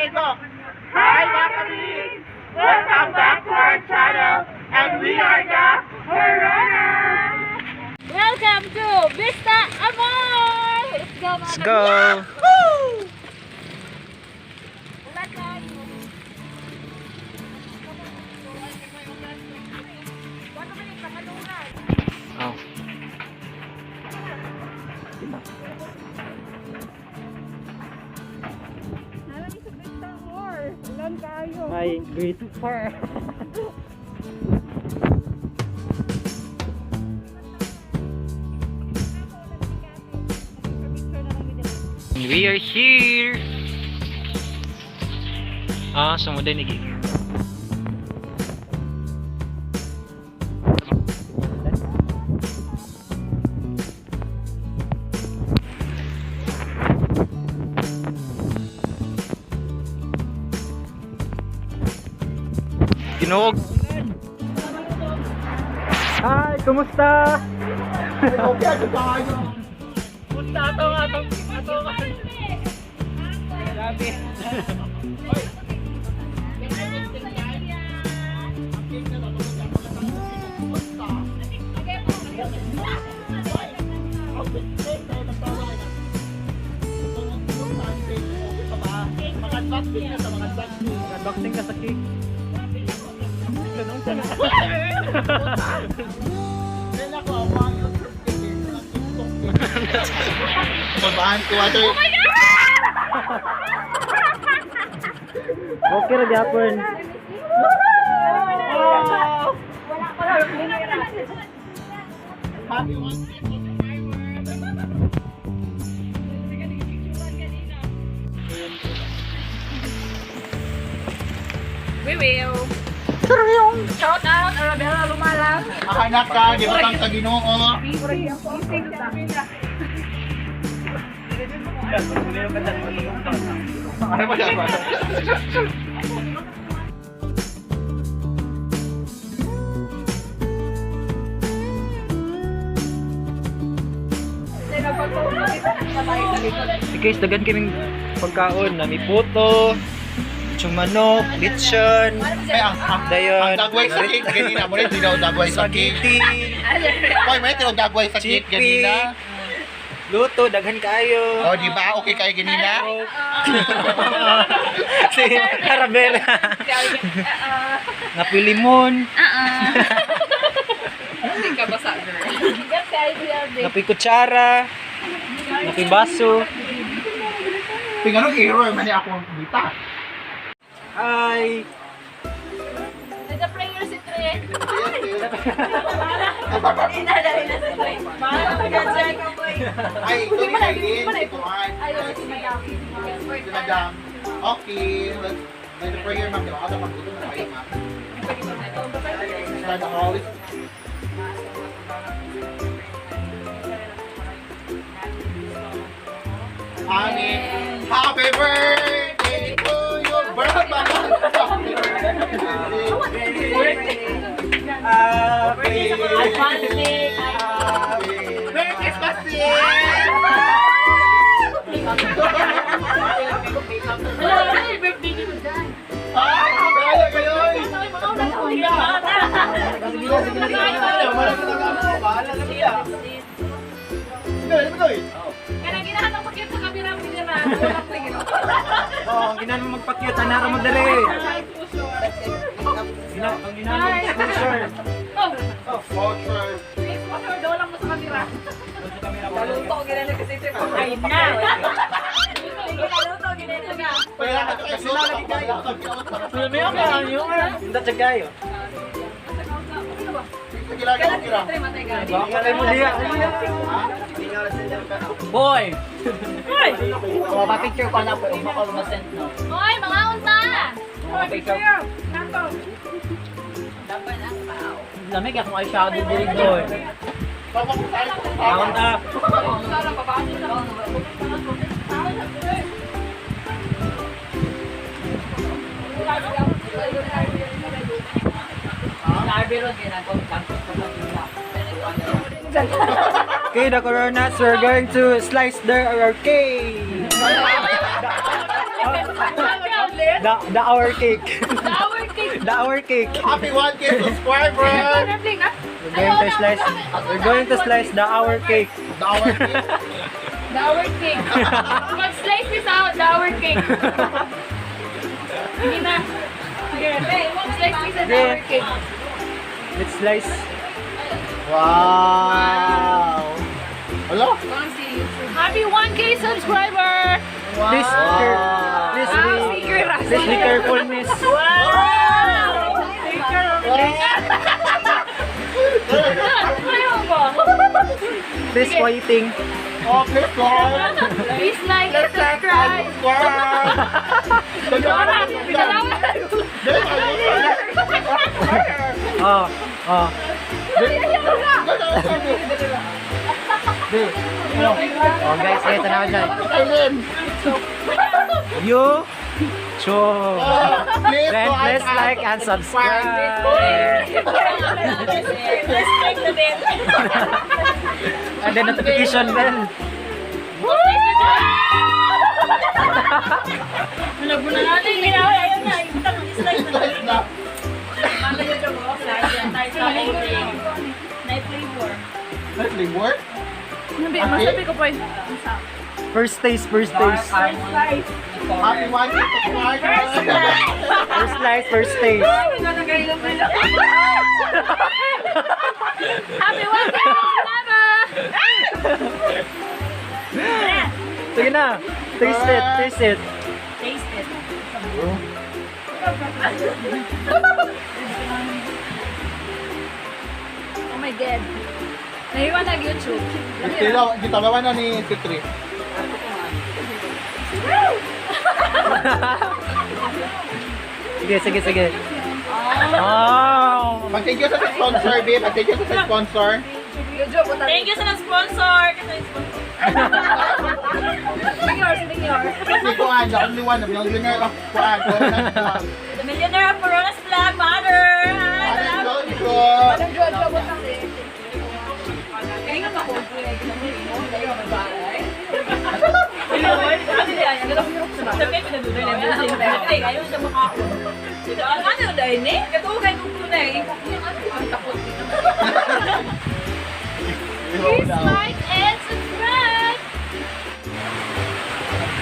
Okay, go. Hi, mga kabilis! Welcome back to our channel, and we are the Corona! Welcome to Vista Amor! Let's go, mga Let's go! Yahoo! Wala tayo. Oh. Alam sa Vista Amor. Ulan tayo. My great fur. We are here. Ah, sumuday ni Gig. Ginog. Hi, kumusta? Okay, ito tayo. Kumusta ato nga ato ato nga. Grabe. Unboxing ka sa cake. Ganun ka na. Mabahan ko ato. Okay ra gyapon. Happy 1 subscriber! We will. Shout out, Arabella Lumalang. Anak ka, di ba kang kaginoo? Ano ba siya ba? Si guys, dagan kaming pagkaon na may puto, chumanok, lechon, Ay, ang dayon, ang dagway sa cake ganina. Mo rin tinaw dagway sa cake. spaghetti, Hoy, may tinaw dagway sa cake chickpea, ganina. luto, daghan kaayo. Oh, di ba? Okay kayo ganina? Si Arabella. Ngapi limon, Hindi ka basa, girl. ngapi kutsara, ngapi baso. Tinganong error man ni ako ang bita. Hi! The prayer si Tre. Ay, ito ni Eileen, si Tuan. Ayaw, si Madam. Si Madam. Okay, let's let the prayer, ma'am. Di ba? Kada maggutom na kayo, ma'am. Start the Holy. Amen. Happy birthday to you. Birthday. Happy birthday. Happy Merry Christmas, sis! Wala, ay, birthday ni Madam. Ay, kaya kayo! Sige na, sige na. Bahala na siya. Sige, sige. Kaya ginahan ang pakit sa kamera, pinira. Wala ko yun. Oh, ang ginahan mo magpakyut, anara mo dali. Ang ginahan mo exposure. Oh, Culture. exposure daw lang mo sa kamera. Luto, ginano kasi ito. Ay na. Luto, ginano na. Kaya ka kayo. Lagi kayo. Hindi siya kayo. Sige lang, sige lang. Baka mo diya. Boy! Hoy! Mapapicture ko na po. Baka lumasend, no? Hoy, mga unta! Mapapicture. Lamig akong eyeshadow diri, boy. Bakon ta. Sa Arby Road, ginagawa ko sa Manila. Okay, the coronas, we're going to slice our cake. The hour cake. The hour cake. The hour cake. Happy 1K subscriber! We're going to slice. We're going to slice the hour cake. The hour cake. The hour cake. Mag-slice this out, the hour cake. Hindi na. Sige, mag-slice this the hour cake. Let's slice. Wow! Hello? Happy 1K subscriber! Please, please be, please be careful, miss. Wow! Please waiting. Oh, please go! Please like and subscribe. Oh. Oh, guys, ito na dyan. You, cho. Please Then please like and subscribe. Let's click the bell. And then notification bell. Slice na. May flavor? Masabi ko pa. First taste, first taste. Happy 1K subscriber! First slice, first taste. Happy 1K subscriber! Sige na. Taste it, taste it. Taste it. Oh my God. Naiwan nag YouTube. Gitalawan na ni Citri. Sige, sige, sige. Oh. Mag-thank you sa sponsor, babe. Mag-thank you sa sponsor. Thank you sa nag-sponsor. Si Kuan, the only one, the millionaire of Kuan. Corona's Vlog. The millionaire of Corona's Vlog, mother! Anong Jojo? Please like and subscribe!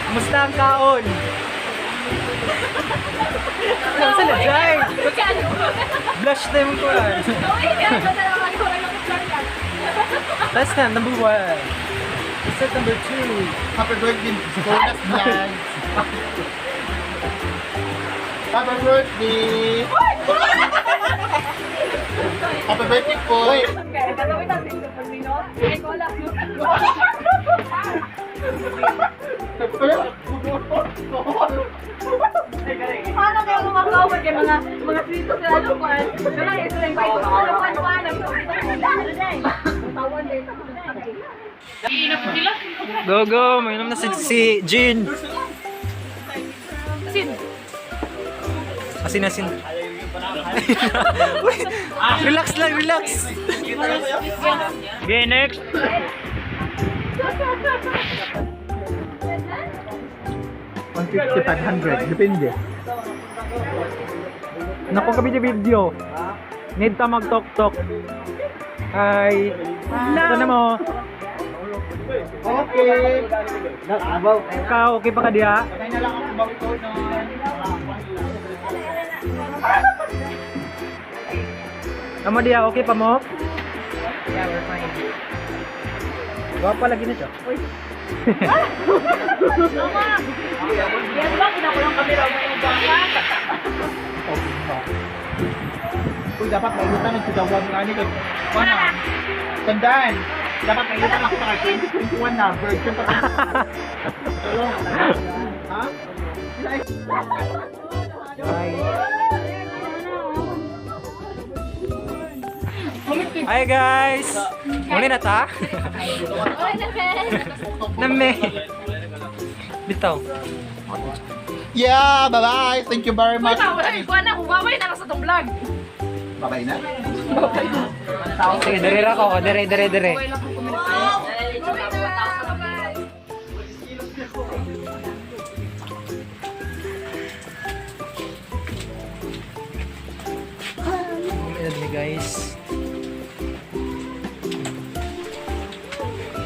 Kumusta ang kaon? Saan sila, Jai? Blush time ko ah. Last time, number one. Set number two. Happy birthday, Corona's Vlog. Happy birthday! Happy birthday po! Paano kayo lumakawag kay mga trito sa ano kwan? Wala eh, sila yung paito. Ano kwan kwan? Go, go! Mainom na si Jean. Asin. Asin, asin. Uy, relax lang, relax. Okay, next. $150, 500. Depende. Naku ka video video. Need ta mag-talk-talk. Hi. Ito na mo. Okay. Ikaw, okay pa ka diha? Patay na lang ako bawi ko nun. Amo diha, okay pa mo? Yeah, we're fine. Gwapa lagi na siya. Yan ba? Kinakulang kamera mo yung baka. Uy, dapat mailutan ng 2001 ni Ano? Tandaan. Dapat mailutan ako sa 2021 na version pa. Ha? Bye. Hi guys! Muli na ta? Name. Bitaw. Yeah, bye-bye. Thank you very much. Kuha na, huwaway na lang sa tong vlog. Bye-bye na. Sige, dere ra ko. Dere, dere, dere. guys.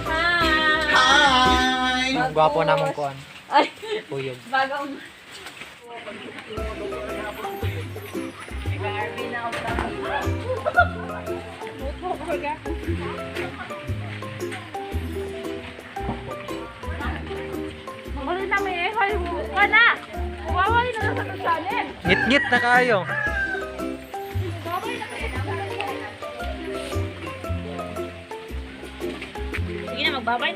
Hi! Hi! Ang gwapo namong kuan. Ay, Kuyog. bagong... Barbie na ako. Magulo na may ehoy. Ka na! Waway na sa channel. Ngit-ngit na kayo. Sige na, magbabay.